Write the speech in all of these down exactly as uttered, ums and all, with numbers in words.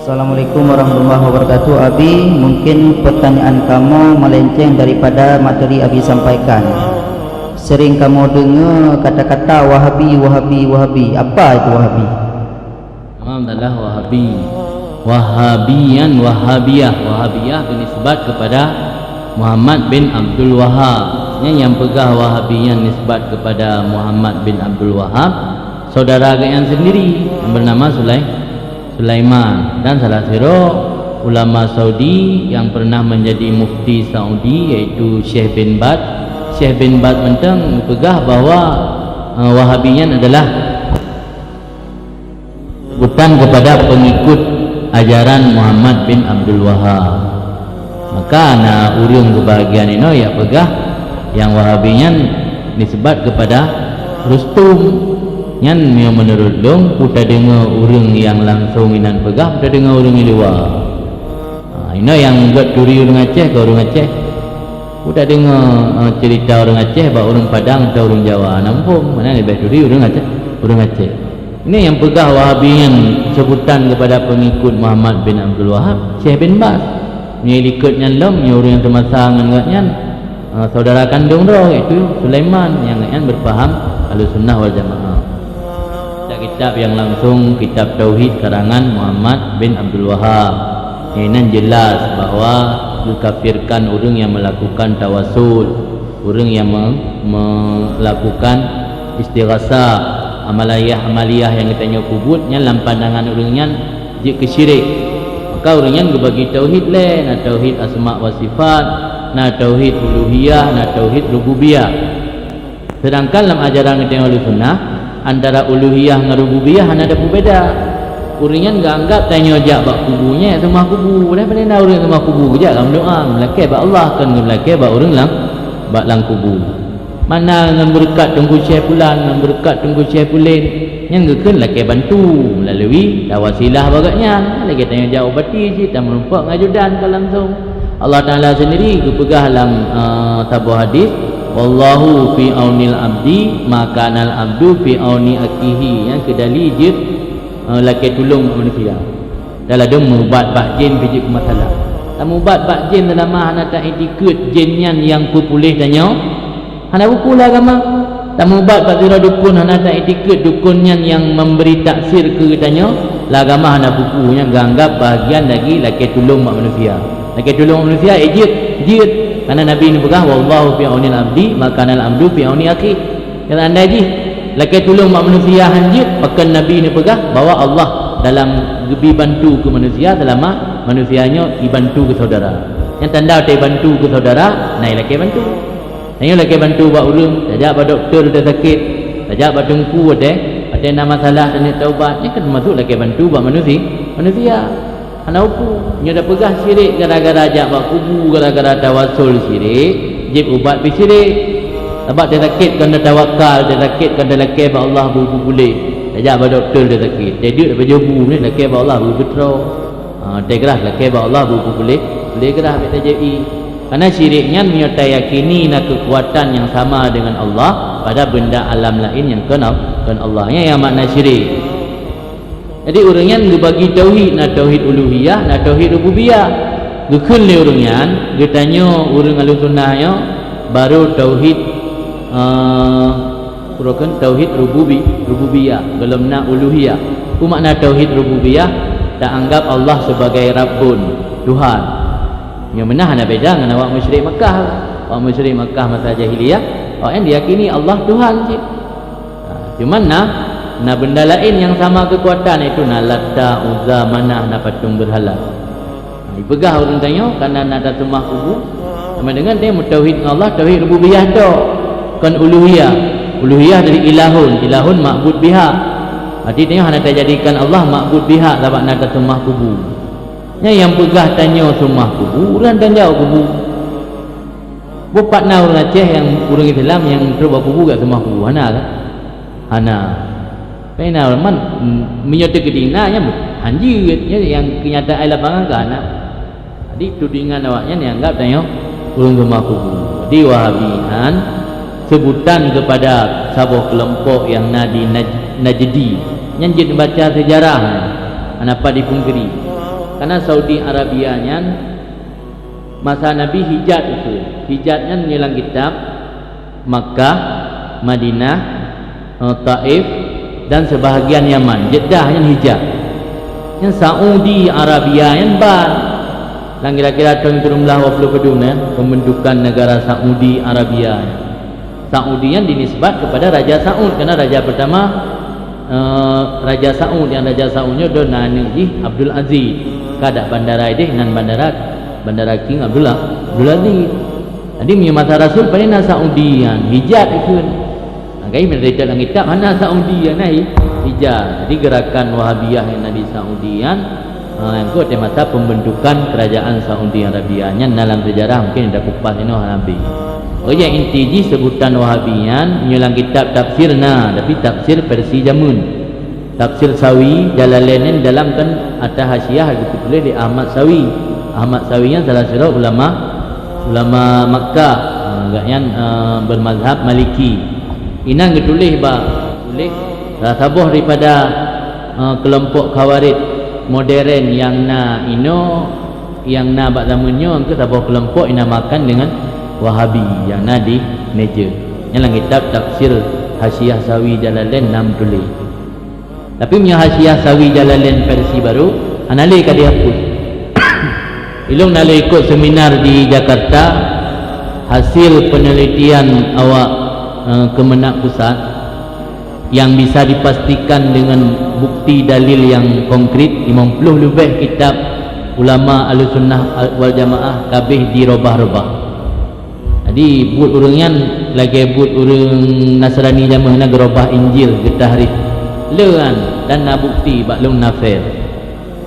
Assalamualaikum warahmatullahi wabarakatuh. Abi, mungkin pertanyaan kamoe melenceng daripada materi Abi sampaikan. Sering kamoe deungoe kata-kata Wahabi, Wahabi, Wahabi. Apa itu Wahabi? Memang adalah Wahabi. Wahabiyan, Wahabiyah. Wahabiyah bernisbat kepada Muhammad bin Abdul Wahab. Nyan nyang peugah Wahabiyan nisbat kepada Muhammad bin Abdul Wahab, saudara geuhnyan sendiri yang bernama Sulai-, Sulaiman, dan salah sidroe ulama Saudi yang pernah menjadi mufti Saudi, yaitu Syekh bin Baz. Syekh bin Baz mantong peugah bahwa, eh, Wahabiyan adalah sebutan kepada pengikut ajaran Muhammad bin Abdul Wahab. Maka na ureuëng keubahagiaan inoe jak peugah nyang Wahabi nyan nisbat kepada Rustum. Nyan meunyoe meunurot lôn, peue tadeungoe ureuëng nyang langsong inan peugah, peue tadeungoe ureuëng di luwa. Ha, inoe nyang gét turi ureuëng Aceh keu ureuëng Aceh. Peue tadeungoe, eh, cerita ureuëng Aceh bak ureuëng Padang atau ureuëng Jawa, hana muphom, mana leubeh turi ureuëng Aceh, ureuëng Aceh. Ini nyang peugah Wahabi nyan sebutan kepada pengikut Muhammad bin Abdul Wahab, Syekh bin Baz. Meunyoe likot nyan lom, nyoe ureuëng nyang seumasa ngon gobnyan, eh, saudara kandung droe, yaitu Sulaiman, nyang gobnyan beupaham Ahlussunnah wal Jamaah. Kitab-kitab nyang langsong, kitab tauhid karangan Muhammad bin Abdul Wahab. Nyang inan jelas bahwa geukafirkan ureuëng nyang melakukan tawasul, ureuëng nyang me-, melakukan istighasah, amaliyah-amaliyah nyang geutanyoe peubuet nyan lam pandangan ureuëng nyan jeuet keu syirik. Maka ureuëng nyan geubagi tauhid lé, na tauhid asma wa sifat, na tauhid uluhiyah, na tauhid rububiyah. Sedangkan lam ajaran geutanyoe Ahlussunnah, antara uluhiyah ngon rububiyah hana tapeubeda. Ureuëng nyan geuanggap tanyoe jak bak kubu nyan, seumah kubu. Padahai na ureuëng seumah kubu geujak lam doa, geulakée bak Allah, kon geulakée bak ureuëng lam, bak lam kubu. Mana ngon beureukat Teungku Syekh Pulan, ngon beureukat Teungku Syekh Pulen, nyan geukheun lakée bantu meulalu tawasilah bak gobnyan. Lagée tanyoe jak ubati cit, tameurumpok ngon ajudan ka langsong. Allah Taala sendiri geupeugah lam, eh, saboh hadis, "Wallahu fi aunil abdi ma kanal abdu fi auni akhihi." Nyang keudali jeuet, eh, lakée tulông bak manusia. Dan ladôm meubat bak jén pih jeuet keu masalah. Tameubat bak jén seulama hana taiktikeuet jén nyan nyang peupuléh tanyoe, hana buku lam agama. Tameubat bak sidroe dukon hana taiktikeuet dukon nyan nyang memberi taksir keu geutanyoe, lam agama hana buku, nyan geuanggap bahagian lagi lakée tulông bak manusia. Lakée tulông bak manusia, eh, jeuet, jeuet. Karena Nabi neupeugah, "Wallahu fi aunil abdi, ma kanal abdu fi auni akhi." Seandai jih lakée tulông bak manusia han jeuet, pakon Nabi neupeugah bahwa Allah dalam geubi bantu keu manusia seulama manusia nyoe ibantu keu saudara. Nyang tanda watée ibantu keu saudara, na ilakée bantu. Tanyoe lakée bantu bak ureuëng, tajak bak dokto teuh sakét, tajak bak teungku watée, watée na masalah taneuk taubat, nyan kan teumasok lakée bantu bak manusi-, manusia. Hana upu. Nyoe tapeugah syirik gara-gara jak bak kubu, gara-gara tawasul syirik, jieb ubat pih syirik. Sabab teuh sakét kon tatawakal, teuh sakét kon talakée bak Allah beu peupuléh. Tajak bak dokto teuh sakét, tajak bak jobu ni lakée bak Allah beu geutroe. Ha, teuh grah lakée bak Allah beu peupuléh, puléh grah bék tajak ié. Karena syirik nyan meunyoe tayakini na keukuatan nyang sama deungon Allah pada benda alam laén nyang kon, kon Allah. Nyan nyang makna syirik. Jadi ureuëng nyan geubagi tauhid, na tauhid uluhiyah, na tauhid rububiyah. Geukheun lé ureuëng nyan, geutanyoe ureuëng Ahlussunnah nyoe baru tauhid, eh, Urokeun tauhid rububi-, rububiyah, gohlom na uluhiyah. Peue makna tauhid rububiyah? Taanggap Allah sebagai Rabbun, Tuhan. Nyoe meunan hana beda ngon awak musyrik Makkah. Awak musyrik Makkah masa jahiliyah, awaknyan diyakini Allah Tuhan cit. Ha, cuman na, na benda laén nyang sama keukuatan, yaitu na Latta, Uzza, Manah, na patong beurhala. Ha, ipeugah ureuëng tanyoe kana na taseumah kubu, sama dengan tanyoe meutauhid ngon Allah, tauhid rububiyah tok, kon uluhiyah. Uluhiyah dari ilahun, ilahun ma'bud bihaq. Arti tanyoe hana tajadikan Allah ma'bud bihaq sabab na taseumah kubu. Nyan nyang peugah tanyoe seumah kubu, ureuëng tanyoe kubu. Bupat na ureuëng Aceh nyang ureuëng Islam nyang trok bak kubu gak seumah kubu, hana kan? Hana. Pena man, meunyoe teukeudina nyan hanjeuet, nyan nyang keunyataan lapangan ka hana. Jadi tudingan awaknyan nyang anggap tanyoe ureuëng seumah kubu. Jadi Wahabi nyan sebutan kepada saboh keulompok nyang na di Naj-, Najdi. Nyan jeuet baca seujarah nyan. Hana pat dipungkiri. Karena Saudi Arabia nyan masa Nabi Hijaz itu. Hijaz nyan nyoe lam kitab Makkah, Madinah, eh, Taif, dan sebahagian Yaman. Jeddah nyan Hijaz. Nyan Saudi Arabia nyan ban. Lam kira-kira tahun sikureueng blaih dua puluh padum, eh, pembentukan negara Saudi Arabia nyan. Saudi nyan dinisbat kepada Raja Saud, karena raja pertama, eh, Raja Saud, yang Raja Saud nyoe dua aneuk jih Abdul Aziz. Ka dak bandara ideh nan bandara, bandara King Abdullah, Abdul Aziz. Jadi meunyoe masa Rasul paling na Saudi nyan, Hijaz ikheun. Nah, kai meunyoe lam kitab hana Saudi nyan, na Hijaz. Jadi gerakan Wahabiyah yang na di Saudi nyan, ha, nyang keu masa pembentukan kerajaan Saudi Arabia nyan dalam sejarah mungkin dah kupas inoe hana habéh. Oh ya, inti jih sebutan Wahabi nyan nyoe lam kitab tafsir na, tapi tafsir versi jameun. Tafsir Sawi Jalalain dalam kan atas hasiah geutuléh lé Ahmad Sawi. Ahmad Sawi nyan salah sidroe ulama, ulama Makkah. Ha, gobnyan, eh, bermazhab Maliki. Inan geutuléh bak tuléh salah saboh daripada, eh, kelompok Khawarij modern nyang na inoe, nyang na bak zaman nyoe, keu saboh kelompok inamakan dengan Wahabi nyang na di Niger. Nyan lam kitab tafsir Hasyiah Sawi Jalalain na meutuléh. Tapi meunyoe Hasyiah Sawi Jalalain versi baru, hana lé ka dihapus. Ilôn na lôn ikot seminar di Jakarta, hasil penelitian awak, eh, Kemenag Pusat yang bisa dipastikan dengan bukti dalil yang konkret, limong ploh leubeh kitab ulama Ahlussunnah wal Jamaah ka abéh dirobah-robah. Jadi, buet ureuëng nyan lagée buet ureuëng Nasrani jameun na geurobah Injil, geutahrif. Le nyan dan na bukti bak lôn na fail.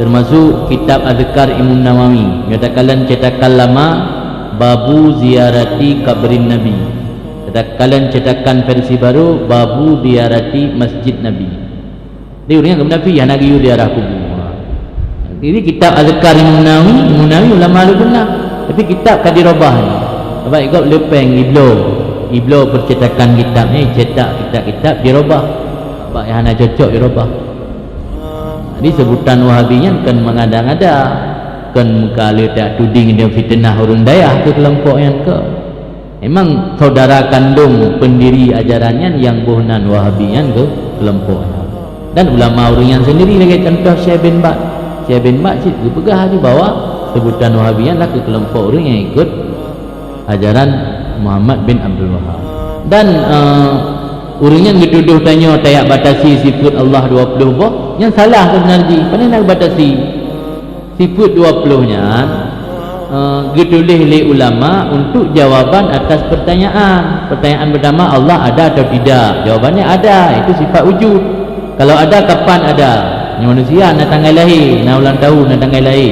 Termasuk kitab Azkar Imam Nawawi, nyoe takalon cetakan lama, Babu Ziyarati Kabrin Nabi. Takalon cetakan versi baru, Babu Ziyarati Masjid Nabi. Di ureuëng nyang geumeunafé hana geuyue ziarah kubu. Jadi kitab Azkar Imam Nawawi, Imam Nawawi ulama Ahlussunnah, tapi kitab ka dirobah. Sabab gob leupeng iblo, iblo percetakan kitab ni, cetak kitab-kitab dirobah. Bak nyang hana cocok dirobah. Jadi sebutan Wahabi nyan kon mengada-ngada, kon meuka le tak tuding dia fitnah ureuëng dayah keu kelompok nyan keu. Memang saudara kandung pendiri ajaran nyan nyang boh nan Wahabi nyan keu kelompok nyan. Dan ulama ureuëng nyan sendiri lagée contoh Syekh bin Baz. Syekh bin Baz cit geupeugah laju bahwa sebutan Wahabi nyan lah keu kelompok ureuëng nyang ikut ajaran Muhammad bin Abdul Wahab. Dan, eh, ureuëng nyan geutudoh tanyoe tajak batasi sifeuet Allah dua ploh boh, nyan salah sebenar jih. Pane na geubatasi? Sifeuet dua ploh nyan, eh, geutuléh lé ulama untuk jawaban atas pertanyaan. Pertanyaan pertama, Allah ada atau tidak? Jawabannya ada, itu sifat wujud. Kalau ada, kapan ada? Nyoe manusia na tanggai lahé, na ulang tahun, na tanggai lahé.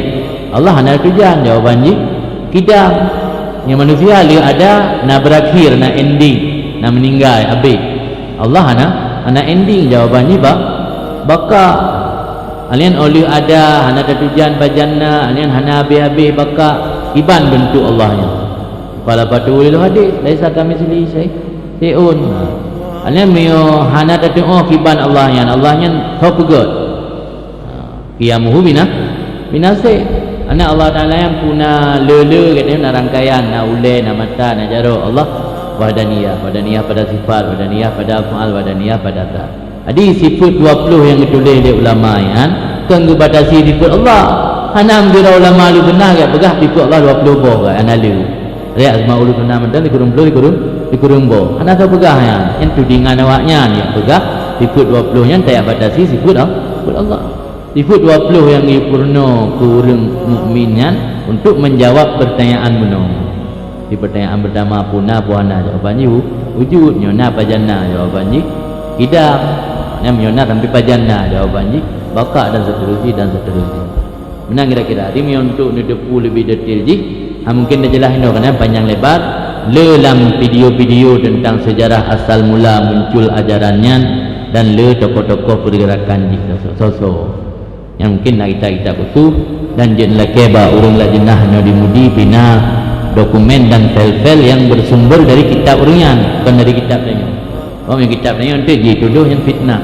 Allah hana tujuan, jawaban jih kidam. Nyoe manusia lheueh ada, na berakhir, na ending, na meninggai, habéh. Allah hana, hana ending, jawaban jih ba-, baka. Alien óh lheueh ada, hana tatujan pajan na, alien hana habéh-habéh baka, kiban beuntuk Allah nyan. Qala fatuhu lil hadis, laisa kamitslihi syai-, syai'un. Alien meunyoe hana tatuoh kiban Allah nyan, Allah nyan soe peugét? Qiyamuhu bina-, binafsih. Karena Allah Taala nyan puna le-le, gata na rangkaian, na ulée, na mata, na jaroe. Allah wahdaniyah, wahdaniyah pada sifat, wahdaniyah pada af'al, wahdaniyah pada zat. Jadi, sifeuet dua ploh nyang geutuléh lé ulama nyan kon geubatasi sifeuet Allah. Hana meungira ulama ahli sunnah gak peugah sifeuet Allah dua ploh boh gak, hana le. Riyak Asmaul Husna mantong sikureueng ploh, sikureueng, sikureueng boh. Hana soe peugah nyan. Nyan tudingan awaknyan nyang peugah sifeuet dua ploh nyan tajak batasi sifeuet Al-, sifeuet Allah. Sifeuet dua ploh nyang geupeurunoe keu ureuëng mukmin nyan untuk menjawab pertanyaan bunoe. Di pertanyaan pertama, peue na, peue hana, jawaban jih wu-, wujud, nyoe na pajan na, jawaban jih kidam. Nyan meunyoe na sampai pajan na, jawaban jih baka, dan seterusnya, dan seterusnya. Meunan kira-kira. Jadi meunyoe untuk neuteupeue leubeh detail jih, ha, mungkin teujeulaih inoe keunan panyang lebar. Le lam video-video tentang sejarah asal mula muncul ajaran nyan dan le tokoh-tokoh pergerakan jih soe-soe. Nyang mungkin na kitab-kitab khusus dan jeuet lakée bak ureuëng lajnah nyoe di Mudi pih na dokumen dan file-file nyang bersumber dari kitab ureuëng nyan, bukan dari kitab tanyoe. Sebab nyang kitab tanyoe nanti jituduh nyang fitnah.